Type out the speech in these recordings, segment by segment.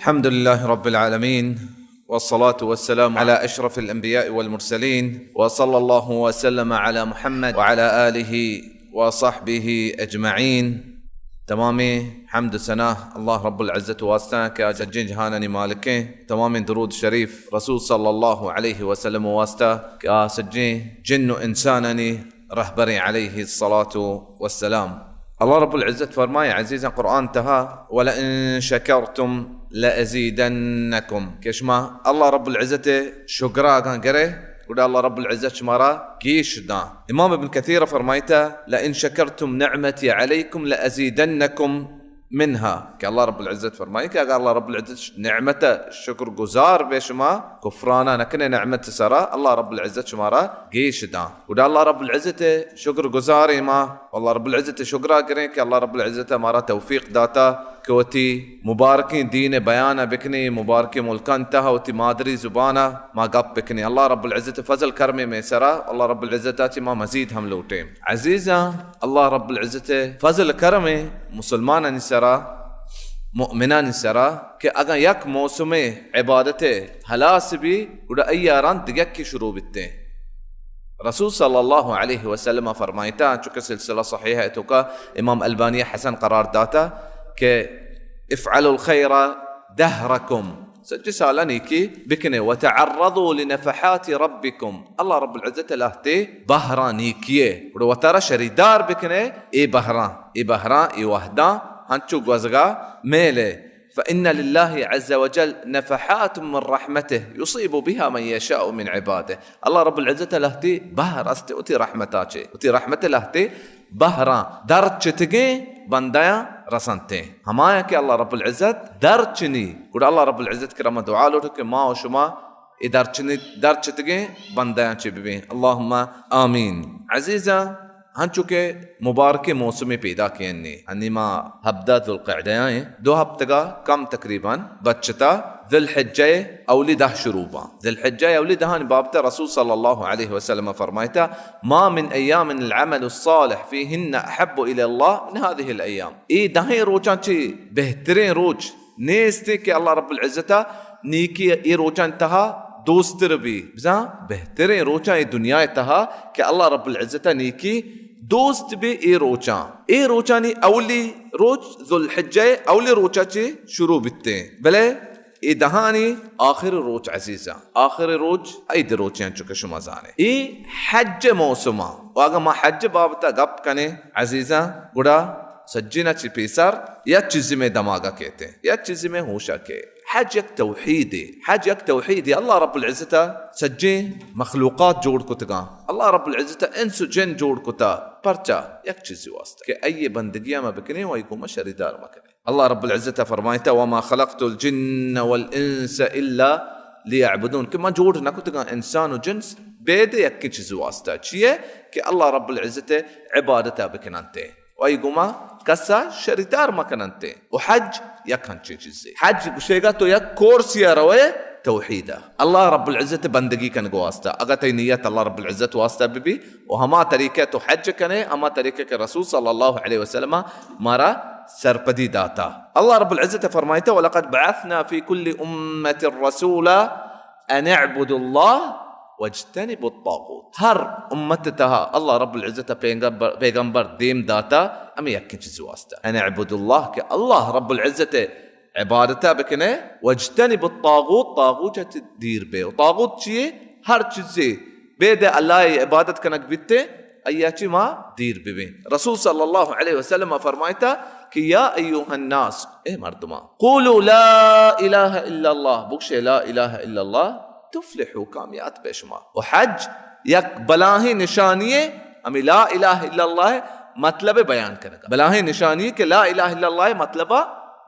الحمد لله رب العالمين، والصلاة والسلام على أشرف الأنبياء والمرسلين، وصلى الله وسلم على محمد وعلى آله وصحبه أجمعين. تمامیں حمد و ثنا اللہ رب العزت واسطہ کہ آ سجیں جہانانی مالکیں۔ تمامیں درود شریف رسول صلی اللہ علیہ وسلم واسطہ کہ آ سجیں جن و انسانانی رہبریں علیہ الصلاة والسلام۔ اللہ رب العزت فرمائے عزیزاں قرآن تہا، "ولئن شکرتم لأزیدنکم"، کہ شما اللہ رب العزت شکرا اگاں گرے، گڑا اللہ رب العزت شمارا گیش داں۔ امام ابن کثیر فرمائیتا، "لئن شکرتم نعمتی علیکم لأزیدنکم منها"، کہ اللہ رب العزت فرمائے کہ اگر اللہ رب العزت نعمت شکر گزار بے، شما کفرانا نکنے نعمت سرا، اللہ رب العزت شمارا گیش داں۔ گڑا اللہ رب العزت شکر گزاریں ما، اللہ رب العزت شکرا کریں کہ اللہ رب العزت مارا توفیق داتا کہ وتی مبارکیں دین بیان بکنیں، مبارکیں ملکان تہا وتی مادری زبانا ما گپ بکنیں۔ اللہ رب العزت فضل کرمیں میں سرا، اللہ رب العزت چہ ما مزید ہم لوٹیں۔ عزیزاں، اللہ رب العزت فضل کرمیں مسلمانانی سرا، مؤمنانی سرا کہ اگاں یک موسم عبادت ہلاس بی، گڑا ایاران دگہ کی شروع بیتیں۔ رسول صلی اللہ علیہ وسلم فرمائیتا، چونکہ سلسلہ صحیحہ توکا امام البانی حسن قرار داتا کہ "افعلوا الخیر دهرکم"، سجی سالا نیکی بکنے، "وتعرضوا لنفحات ربکم"، اللہ رب العزت لہتے بہران نیکیے، گڑا وتارا شریدار بکنے اے بہران، اے بہران، اے وہداں ہنچو گوزگا میلے۔ فإن لله عز وجل نفحات من رحمته يصيب بها من يشاء من عباده۔ اللہ رب العزت لہتے بہر است وتی رحمتا چے، وتی رحمت لہتے بہراں درچتگیں بندیاں رسنتیں۔ ہمایاں کہ اللہ رب العزت درچنی، گڑا اللہ رب العزت کرا ما دعا لوٹو کہ ما و شما اے درچنی، درچتگیں بندیاں چے ببیں۔ اللہم آمین۔ عزیزاں، ہنچو کہ مبارکیں موسمے پیداکیں انی، انی ما ہبدہ ذوالقعدہ ایں، دو ہفتگا کم تقریباً بچتا ذوالحجہ اولی دہ شروع باں۔ ذوالحجہ اولی دہانی بابت رسول صلی اللہ علیہ وسلم فرمائیتا، "ما من ایام العمل الصالح فیہن احب الی اللہ من هذه الایام"، اے دہیں روچاں چی بہتریں روچ نیستے کہ اللہ رب العزت نیکی اے روچاں تہا دوستر بی۔ بزاں بہتریں روچاں اے دنیا تہا کہ اللہ رب العزت نیکی دوست بی اے روچاں۔ اے روچانی اولی روچ ذوالحجہ اولی روچا چے شروع بیتے، بلے اے دہانی آخر روچ عزیزاں، آخر روچ عید روچیں چکہ شما زانے۔ اے حج موسماں، و اگاں ما حج بابتا گپ کنے عزیزاں، گڑا سجینا چی پیسر یک چیزی میں دماغا کہتے، یک چیزی میں ہوشا کہ حج یک توحیدے، حج یک توحیدے۔ اللہ رب العزت سجیں مخلوقات جوڑ کتگاں، اللہ رب العزت انس و جن جوڑ کتا، پرچا؟ یک چیزی واسطہ کہ ای بندگی ما بکنیں و ای گوما شریدار مکنیں۔ اللہ رب العزت فرمائیتا، "وما خلقت الجن والانس الا لیعبدون"، کہ من جوڑ نہ کتگاں انسان و جنس بید یکیں چیز واسطہ، چیئے کہ اللہ رب العزت عبادتا بکننتے و ای گما کسا شریدار مکننتے۔ و حج یک ہنچیں چیزے۔ حج گشیگا تو یک کورسیا روئے توحیدا، اللہ رب العزت بندگی کنگ واسطہ۔ اگا تئی نیت اللہ رب العزت واسطہ ببی، و ہما طریقہ تو حج کنے، ہما طریقہ کہ رسول صلی اللہ علیہ وسلم مارا سرپدی داتا۔ اللہ رب العزت فرمائیتا، "ولقد بعثنا في كل أمة رسولا أن اعبدوا الله واجتنبوا الطاغوت"۔ ہر امت تہا اللہ رب العزت پیغمبر، پیغمبر دیم داتا ہمیں یکیں چیز واسطہ، "أن اعبدوا الله"، کہ اللہ رب العزت عبادتا بکنے، "واجتنبوا الطاغوت"، طاغوت چہ دیر بے۔ و طاغوت چیئے؟ ہر چیزے بید اللہ عبادت کنگ بیتے، ایا چی ما دیر ببیں۔ رسول صلی اللہ علیہ وسلم فرمائیتا کہ یا ایها الناس، اے مردمان، قولوا لا الہ الا اللہ، بگشے لا الہ الا اللہ، تفلحوا، کامیات بے شما۔ و حج یک بلاہیں نشانی ہے، ہمیں لا الہ الا اللہ مطلب بیان کنگا۔ بلاہیں نشانی ہے کہ لا الہ الا اللہ مطلب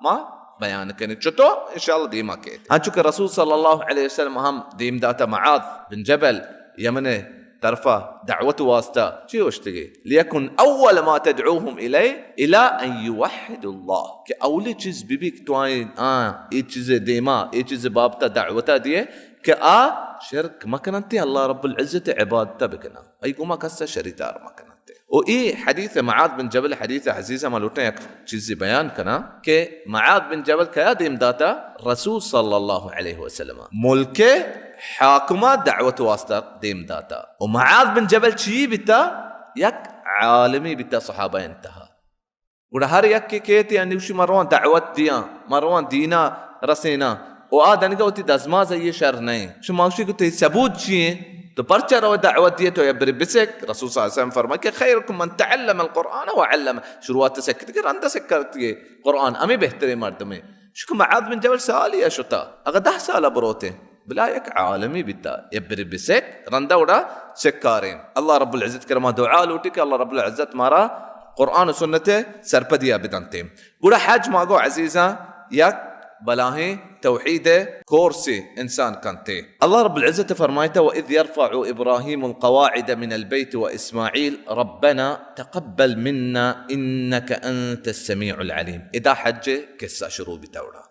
ما بیان کنیں۔ چطور؟ انشاءاللہ دیما کیت۔ ہنچو کہ رسول صلی اللہ علیہ وسلم ہم دیم داتا معاذ بن جبل یمن طرفا دعوت واسطہ چی گوشتگی؟ "ليكن أول ما تدعوهم إليه إلى أن يوحدوا الله"، کہ اولی چیز بی بی کہ تو آئین آ اے چیز دیما، اے چیز بابتا دعوتا دیے کہ آ شرک مکننتے، اللہ رب العزت عبادتا بکنن، ای گما کسا شریدار مکننتے۔ و ای حدیث معاذ بن جبل، حدیث عزیز، ما لوٹیں یک چیزی بیان کناں کہ معاذ بن جبل کیا دیم داتا؟ رسول صلی اللہ علیہ وسلم، ملک حاکمہ دعوت واسطہ دیم داتا۔ و معاذ بن جبل چی بیتا؟ یک عالمی بیتا صحابہ انتہا۔ گڑا ہر یکے کیت، یعنی گوشی، من رواں دعوت دیاں، من رواں دینا رسیناں۔ و آ دنگا وتی دزماز ء یہ شر نئیں۔ شما گوشی کہ تئی ثبوت چی ایں؟ تو پرچا رو دعوت دیے؟ تو یا بری بسک۔ رسول صلی اللہ علیہ وسلم فرمائے کہ خیرکم من تعلم القرآن وعلمه۔ شروعات سکت کہ رندا سکرتی قرآن، ہمیں بہترین مردمے۔ شکو معاذ بن جبل سالی شتا، اگر دہ سال بروتے۔ بلا یک عالمی بیتا، یا بری بسک، رندا وڑا سکاریں۔ اللہ رب العزت کرما دعا لوٹی کہ اللہ رب العزت مارا قرآن و سنت سرپدیا بدنتے۔ گڑا حج ما گو عزیزاں یک بلاہیں توحید کورس انسان کنتے۔ اللہ رب العزت فرمائتا: وَإِذْ يَرْفَعُ إِبْرَاهِيمُ الْقَوَاعِدَ مِنَ الْبَيْتِ وَإِسْمَاعِيلُ رَبَّنَا تَقَبَّلْ مِنَّا إِنَّكَ أَنْتَ السَّمِيعُ الْعَلِيمُ۔ ادا حج قصہ شروع بیتا وڑا۔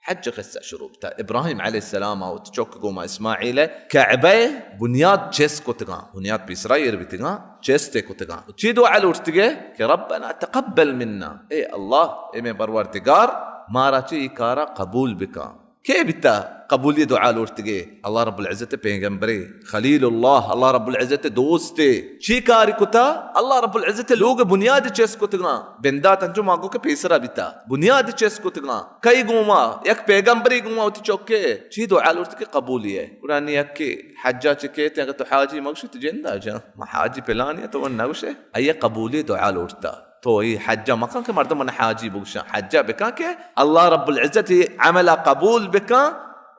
حج قصہ شروع بیتا۔ ابراہیم علیہ السلام آ وتی چک گوما اسماعیل ء کعبہ ء بنیاد چست کتگاں، بنیاد پیسرا ایر بیتگاں، چست ء کتگاں۔ چی دعا لوٹتگے کہ ربنا تقبل منا، اے اللہ، اے مئے پروردگار، مارا چہ ای کارا قبول بکن۔ کے بیتا قبولی دعا لوٹتگے؟ اللہ رب العزت پیغمبرے، خلیل اللہ، اللہ رب العزت دوستے۔ چی کاری کتا؟ اللہ رب العزت لوگ بنیاد چست کتگاں۔ بندات انچو ما گو کہ پیسرا بیتا۔ بنیاد چست کتگاں۔ کئی گوما؟ یک پیغمبری گوما وتی چکے۔ چی دعا لوٹت کہ قبولی ہے؟ قرآن یک کہ حجا چکیت، اگر تو حاجی مگشی تو جندا جان۔ ما حاجی پلانی تو من نگوشے۔ اے قبولی دعا لوٹتا۔ تو ای حجا مکن کہ مردم من حاجی بگشاں۔ حجا بکن کہ اللہ رب العزت ای عملا قبول بکن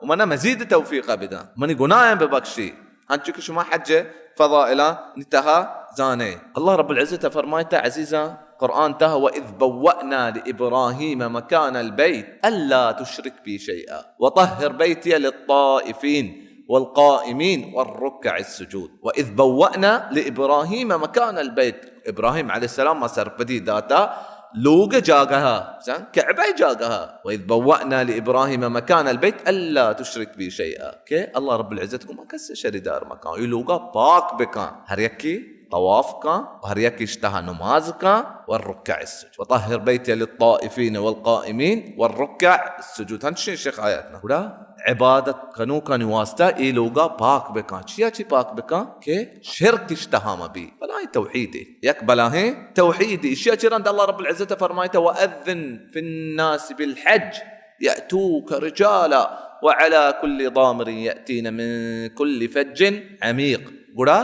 و منا مزید توفیق بدن۔ منی گناہ ببخشی۔ انچو کہ شما حج فضائلاں نی تہا زانے۔ اللہ رب العزت فرمائتا عزیزاں قرآن تہا: وَإِذْ بَوَّأْنَا لِإِبْرَاهِيمَ مَكَانَ الْبَيْتِ أَلَّا تُشْرِكْ بِي شَيْئًا وَطَهِّرْ بَيْتِيَ لِلطَّائِفِينَ وَالْقَائِمِينَ وَالرُّكَّعِ السُّجُودِ۔ وَإِذْ بَوَّأْنَا لِإِبْرَاهِيمَ مَكَانَ الْبَيْتِ۔ ابراہیم علیہ السلام ما سرپدی داتا لوگ جاگہا، زان کعبہ جاگہا۔ وَإِذْ بَوَّأْنَا لِإِبْرَاهِيمَ مَكَانَ الْبَيْتِ أَلَّا تُشْرِكْ بِي شَيْئًا۔ کہ اللہ رب العزت گوما کس شریدار مکن۔ ای لوگا پاک بکن۔ ہر یکی طواف کن و ہر یکی اشتہا نماز کن و الرُّكَّعِ السُّجُودِ۔ وَطَهِّرْ بَيْتِيَ لِلطَّائِفِينَ وَالْقَائِمِينَ وَالرُّكَّعِ السُّجُودِ۔ ہنچیں شیخ آیات نا۔ گڑا عبادت کنوکانی واسطہ اے لوگا پاک بکن۔ چیا چی پاک بکن؟ کہ شرک اشتہا مبی۔ بلاہیں توحیدے۔ یک بلاہیں توحیدے۔ اشیا چہ رند اللہ رب العزت فرمائتا: وَأَذِّن فِي النَّاسِ بِالْحَجِّ يَأْتُوكَ رِجَالًا وَعَلَى كُلِّ ضَامِرٍ يَأْتِينَ مِنْ كُلِّ فَجٍّ عَمِيقٍ۔ گڑا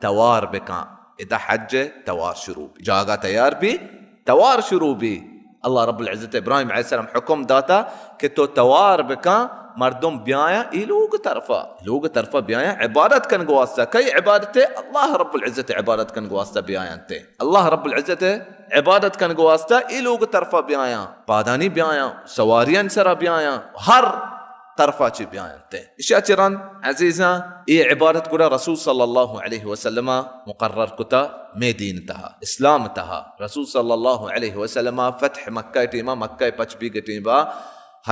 توار بکن۔ ادا حج توار شروع بی۔ جاگہ تیار بی، توار شروع بی۔ اللہ رب العزت ابراہیم علیہ السلام حکم داتا کہ تو توار بکن، مردم بیایاں ای لوگ طرفا۔ لوگ طرفا بیایاں عبادت کنگ واسطہ۔ کئی عبادت؟ اللہ رب العزت عبادت کنگ واسطہ بیایاں تے۔ اللہ رب العزت عبادت کنگ واسطہ ای لوگ طرفا بیایاں۔ پادانی بیایاں، سواریان سرا بیایاں، ہر طرفا چی بیاینت۔ اشیا چہ رند عزیزاں، اے عبادت گڑا رسول صلی اللہ علیہ وسلم مقرر کتا مئے دین تہا، اسلام تہا۔ رسول صلی اللہ علیہ وسلم فتح مکہ ٹیما، مکہ پچ بیگ ٹیما،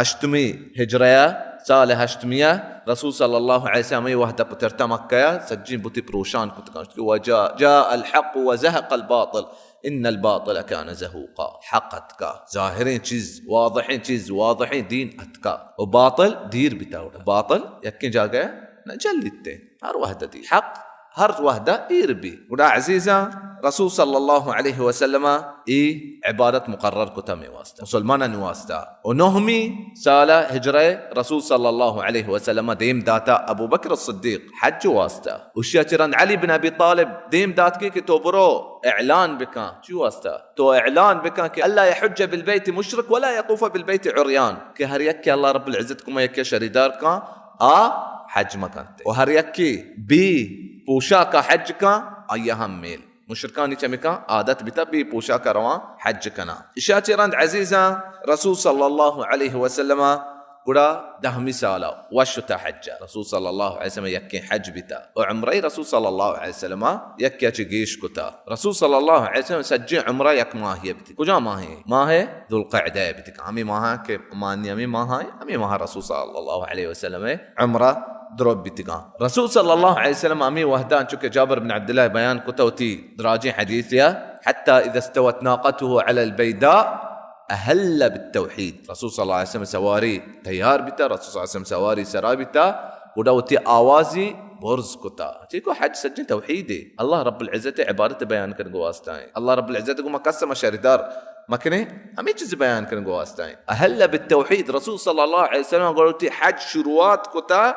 ہشتمی ہجرہ، سال ہشتمی رسول صلی اللہ علیہ وسلم ہمے وہدا پترتا مکہ، سجیں بتی پروشان کتگاں۔ وجاء، جاء الحق وزهق الباطل، ان الباطل کان زہوقا۔ حق اتکا، ظاہریں چیز، واضحیں چیز، واضحیں دین اتکا۔ و باطل دیر بیتا وڑا۔ باطل یکیں جاگہ نہ جلیتے۔ ہر وہدہ دی حق ہر وہدہ ایر بی۔ گڑا عزیزاں، رسول صلی اللہ علیہ وسلم ای عبادت مقرر کتا مئے واسطہ، مسلمانانی واسطہ۔ و نہمی سالہ ہجرہ رسول صلی اللہ علیہ وسلم دیم داتا، ابو بکر الصدیق حج واسطہ۔ اشیا چہ رند علی بن ابی طالب دیم داتگی کہ تو برو اعلان بکن۔ چی واسطہ؟ تو اعلان بکن کہ الا یحج بالبیت مشرک ولا یطوف بالبیت عریان، کہ ہر یک کہ اللہ رب العزت گوما یکے شریدار کن، آ حج مکنت۔ و ہر یکی بی پوشاکا حج کن، آیا ہم میل۔ مشرکانی چمیکاں عادت بیتا بی پوشاکا رواں حج کناں۔ اشیا چہ رند عزیزاں، رسول صلی اللہ علیہ وسلم گڑا دہمی سالا وش شتا حج۔ رسول صلی اللہ علیہ وسلم یکیں حج بیتا و عمرہ رسول صلی اللہ علیہ وسلم یکے چہ گیش کتا۔ رسول صلی اللہ علیہ وسلم سجیں عمرہ یک ماہی بیتی۔ کجا ماہی؟ ماہ ذوالقعدہ بیتی۔ ہمیں ماہ کہ مانی ہمیں ماہ، ہمیں ماہ رسول صلی اللہ علیہ وسلم عمرہ دروگ بیتگاں۔ رسول صلی اللہ علیہ وسلم ہمے وہداں چونکہ جابر بن عبداللہ بیان کتا وتی دراجیں حدیث یا، حتی اذا استوت ناقته علی البیداء اہل بالتوحید۔ رسول صلی اللہ علیہ وسلم سواری تیار بیتا، رسول صلی اللہ علیہ وسلم سواری سرا بیتا، گڑا وتی آوازی برز کتا۔ چیکو حج سجیں توحیدے، اللہ رب العزت عبادت بیان کنگ واسطہ ہیں۔ اللہ رب العزت گو ما کس ما شریدار مکنے، ہمیں چیز بیان کنگ واسطہ ہیں۔ اہل بالتوحید، رسول صلی اللہ علیہ وسلم گڑا وتی حج شروعات کتا،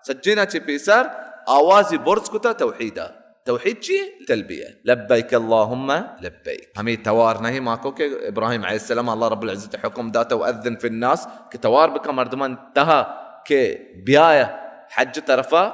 سجینا چہ پیسر آوازی برز کتا توحیدا۔ توحید چی؟ تلبیہ۔ لبیک اللہم لبیک۔ ہمیں توار نہیں ماکو کہ ابراہیم علیہ السلام اللہ رب العزت حکم داتا و اذن فی الناس کہ توار بکا مردمان تہا کہ بیایا حج طرفا،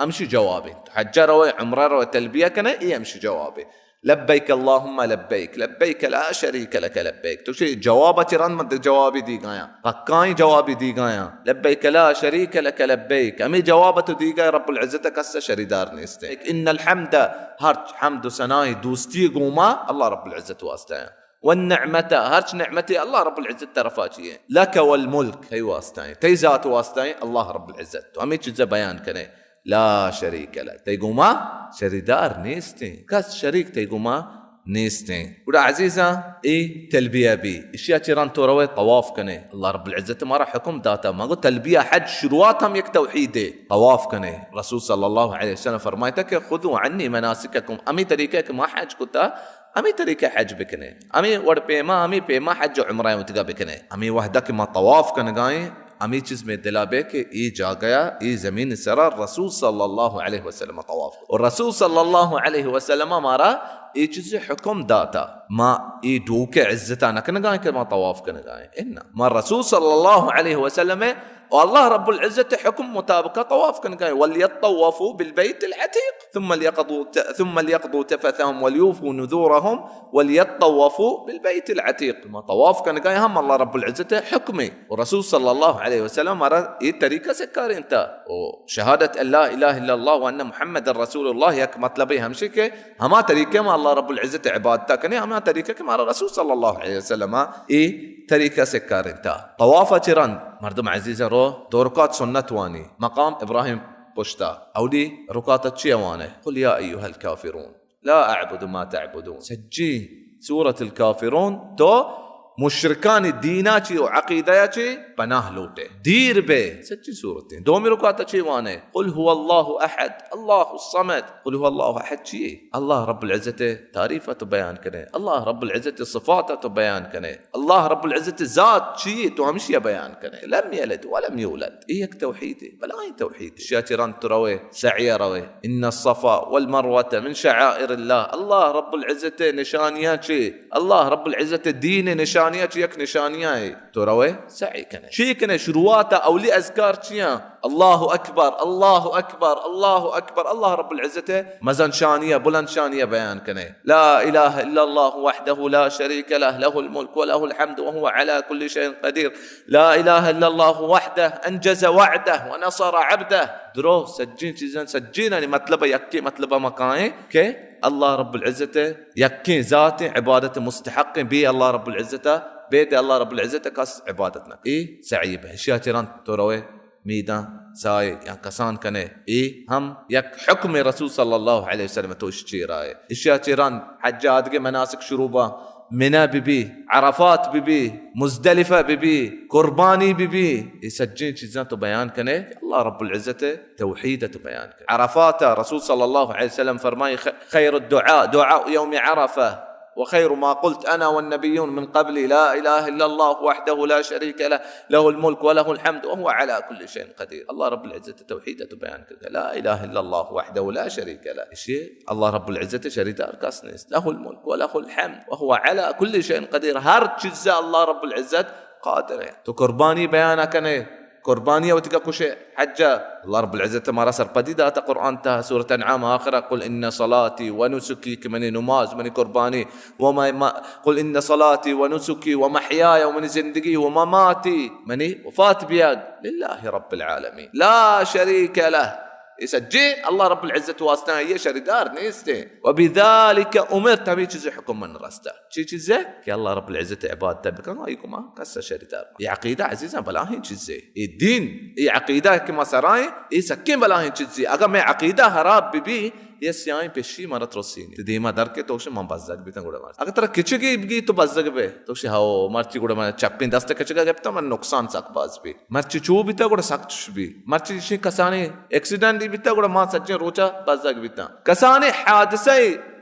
ہمشی جواب انت۔ حج روئے، عمرہ روئے، تلبیہ کنے، ای ہمشی جواب انت۔ لبیک اللہم لبیک، لبیک لا شریک لک لبیک۔ تو شی جواب چہ رند من جوابی دیگایا، پکائیں جوابی دیگایا۔ لبیک لا شریک لک لبیک۔ ہمیں جواب تو دیگا رب العزت کس شریدار نیست۔ ان الحمد، ہرچ حمد و ثنائی دوستی گوما اللہ رب العزت واسطہ ہیں۔ والنعمت، ہرچ نعمتی اللہ رب العزت طرفا چیئے۔ لک والملک، تئی واسطہ ہیں، تئی ذات واسطہ ہیں اللہ رب العزت۔ تو ہمیں چیزیں بیان کریں۔ لا شریک لہ، تئی گوما شریدار نیستیں، کس شریک تئی گوما نیستیں۔ گڑا عزیزاں، اے تلبیہ بی، اشیا چہ رند تو روئے طواف کنے۔ اللہ رب العزت مارا حکم داتا، مگو تلبیہ حج شروعات ہم یک توحیدے، طواف کنے۔ رسول صلی اللہ علیہ وسلم فرمائتا کہ خذوا عنی مناسککم، ہمیں طریقہ کہ ما حج کتا، ہمیں طریقہ حج بکنے، ہمیں وڑ پیما، ہمیں پیما حج و عمرہ وتگا بکنے۔ ہمیں وہدہ کہ ما طواف کنگائیں، ہمیں چیز میں دلا بے کہ ای جاگہ یا ای زمین سرا رسول صلی اللہ علیہ وسلم طواف کو۔ اور رسول صلی اللہ علیہ وسلم مارا ای چیز حکم داتا۔ ما ای ڈوک عزتا نکنگائیں کہ ما طواف کنگائیں۔ انا ما رسول صلی اللہ علیہ وسلم و اللہ رب العزت حکم مطابق طواف کنگائیں۔ ولیطوفوا بالبیت العتیق ثم لیقضوا ثم لیقضوا تفثهم ولیوفوا نذورهم ولیطوفوا بالبیت العتیق۔ ما طواف کنگائیں ہم اللہ رب العزت حکمے۔ و رسول صلی اللہ علیہ وسلم مارا اے طریقہ سکارینتا۔ و شہادت ان لا الہ الا اللہ و ان محمد رسول اللہ یک مطلب ہمشی کہ ہما طریقہ ما اللہ رب العزت عبادتا کنے، ہما طریقہ کہ مارا رسول صلی اللہ علیہ وسلم اے طریقہ سکارینتا۔ طواف چہ رند مردم عزیز رو دو رکعت سنت وانی مقام ابراہیم پشتا۔ اولی رکعت چی وانے؟ قل یا ایها الکافرون لا اعبد ما تعبدون۔ سجی سورة الکافرون تو مشرکانی دینا چی و عقیدہ چی پناہ لوٹے۔ دیر بے سجی سورتیں۔ دومی رکعت چی وانے؟ قل هو الله احد، الله الصمد۔ قل هو الله احد چیے؟ اللہ رب العزت تعریف تو بیان کنے، اللہ رب العزت صفات تو بیان کنے، اللہ رب العزت ذات چیے تو ہمشی بیان کنے۔ لم یلد ولم یولد۔ اے یک توحیدے، بلائیں توحید۔ اشیا چہ رند تو روے، سعی روے۔ ان الصفا والمروة من شعائر اللہ۔ اللہ رب العزت نشانیاں چے، اللہ رب العزت دین نشانیاں چے یک نشانیاں ہے۔ تو روے سعی کنے۔ چی کنے؟ شروعات اولی اذکار چیاں؟ اللہ اکبر، اللہ اکبر، اللہ اکبر۔ اللہ رب العزت مزن شانیہ، بلند شانیہ بیان کنے۔ لا الہ الا اللہ وحدہ لا شریک لہ، لہ الملک و لہ الحمد و هو علی کل شیء قدیر۔ لا الہ الا اللہ وحدہ انجز وعدہ و نصر عبدہ۔ درو سجین چیزاں، سجینانی مطلب یکے مطلب مکائیں کہ اللہ رب العزت یکیں ذات عبادت مستحق، بے اللہ رب العزت، بے دے اللہ رب العزت کس عبادت نہ۔ اے سعی بہ اشیا چہ رند تو روے میداں سائے یا کسان کنے، اے ہم یک حکم رسول صلی اللہ علیہ وسلم توش چیرا ہے۔ اشیا چہ رند حج آدگے مناسک شروع با، منی بہ بی، عرفات بہ بی، مزدلفہ بہ بی، قربانی بہ بی، اے سجیں چیزاں تو بیان کنے کہ اللہ رب العزت توحید تو بیان کنے۔ عرفات رسول صلی اللہ علیہ وسلم فرمائی، خ-، خیر الدعاء دعاء یوم عرفہ۔ وخير ما قلت أنا والنبيون من قبلي لا إله إلا الله وحده لا شريك له له الملك وله الحمد وهو على كل شيء قدير۔ اللہ رب العزت توحید تو بیان کرتا، لا الہ الا اللہ وحدہ لا شریک لہ۔ اشی اللہ رب العزت شریدار کس نیست۔ لہ الملک و لہ الحمد و هو علی کل شیء قدیر۔ ہر چیز اللہ رب العزت قادر ہے۔ تو قربانی بیان کنے، قربانی وتگا کشے حج۔ اللہ رب العزت مارا سرپدی داتا قرآن تہا، سورۃ انعام آخرہ، قل ان صلاتی و نسکی، کہ منی نماز، منی قربانی، و ما، ما، قل ان صلاتی و نسکی و محیای، و منی زندگی و مماتی، منی وفات بیاد، للہ رب العالمین لا شریک لہ۔ اے سجیں اللہ رب العزت واسطہ، اے شریدار نیست۔ وبذلک امرت، ہمے چیزے حکم من رستہ۔ چی چیزے؟ کہ اللہ رب العزت عبادت بکن، آئی گما کس شریدار مہ۔ اے عقیدہ عزیزاں بلاہیں چیزے۔ اے دین، اے عقیدہ کہ ما سرائیں، اے سکیں بلاہیں چیزے۔ اگاں مئے عقیدہ خراب بہ بی، اے سیاہیں پشی مارا ترسینی۔ تی دیما در کے تو شی من بزگ بیتاں گڑا مار۔ اگاں ترا کچگی بگی تو بزگ بے، تو شی ہاو مرچی گڑا من چپیں دست کچگا گپتا من نقصان سک باز بی۔ مرچی چو بیتا گڑا سک چش بی۔ مرچی شی کسانی ایکسیڈنٹ بیتا گڑا ما سجیں روچا بزگ بیتاں۔ کسانی حادثہ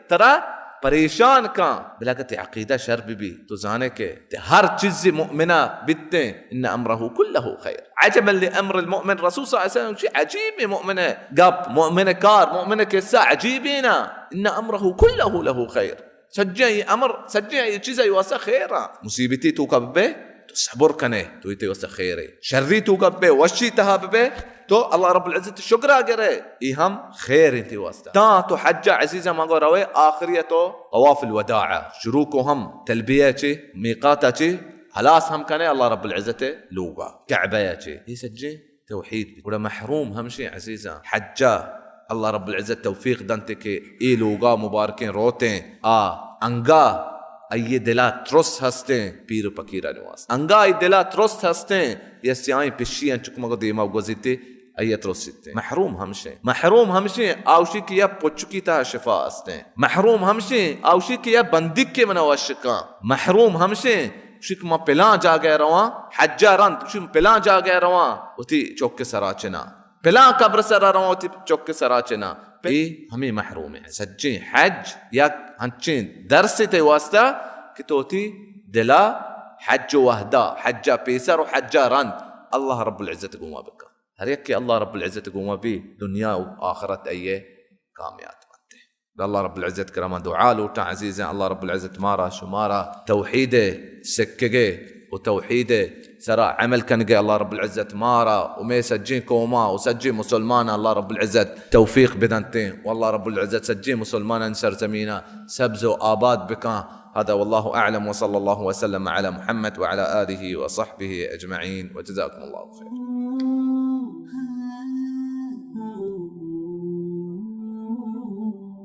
ترا پریشان کن، بلکہ تی عقیدہ شر بہ بی، تو زانے کہ تی ہر چیز مؤمنہ بیتیں، ان امرہ کلہ خیر۔ عجبا لامر المؤمن، رسول صلی اللہ علیہ وسلم چی عجیب مؤمن گپ، مؤمن کار، مؤمن قصہ عجیبینا۔ ان امرہ کلہ لہ خیر۔ سجیں اے امر، سجیں اے چیز اے واسطہ خیر۔ مصیبتی تو کب بے، تو صبر کنے، تو ایتے واسطہ خیر ہے۔ شری تو کب بے، وشی تہا بے، تو اللہ رب العزت شکرا گرے، اے ہم خیر انت واسطہ۔ تاں تو حج عزیزاں مگو روے، آخری تو طواف الوداع شروع کو ہم تلبیہ چے، میقات چے، خلاص ہم کنے اللہ رب العزت لوگا، کعبہ چے۔ اے سجیں توحید۔ گڑا محروم ہمشیں عزیزاں، حجا اللہ رب العزت توفیق دنت کہ اے لوگا مبارکیں روتیں، آ انگا آئی دلا ترس ہستیں پیر و پکیرانی واسطہ۔ انگا آئی دلا ترس ہستیں، یا سیاہیں پشی انچک مگو دیما گوزیتے، آئی ترسیتے۔ محروم ہمشیں۔ محروم ہمشیں، آوشی کہ یا پچکی تہا شفا ہستیں۔ محروم ہمشیں، آوشی کہ یا بندیک کے منا وشکاں۔ محروم ہمشیں، شک ما پلان جاگہ رواں، حجا رند، شک پلان جاگہ رواں، وتی چوک سرا چنا۔ پلان قبر سرا رواں، وتی چوک سرا چنا۔ اے ہمے محروم ہیں۔ سجیں حج یک ہنچیں درس تے واسطہ کہ تو وتی دلا حج و وحدہ، حجا پیسر و حجا رند اللہ رب العزت گوما بکا۔ ہر یک کہ اللہ رب العزت گوما بی، دنیا و آخرت ایے کامیاب بنتے۔ اللہ رب العزت کرما دعا لوٹاں عزیزیں، اللہ رب العزت مارا شمارا توحید سکگے و توحید سرا عمل کنگے۔ اللہ رب العزت مارا و مئے سجیں قوما و سجیں مسلمان اللہ رب العزت توفیق بدنتیں و اللہ رب العزت سجیں مسلمانان سرزمینا سبز و آباد بکاں۔ هذا والله أعلم وصلى الله وسلم على محمد وعلى آله وصحبه أجمعين وجزاكم الله خيرا۔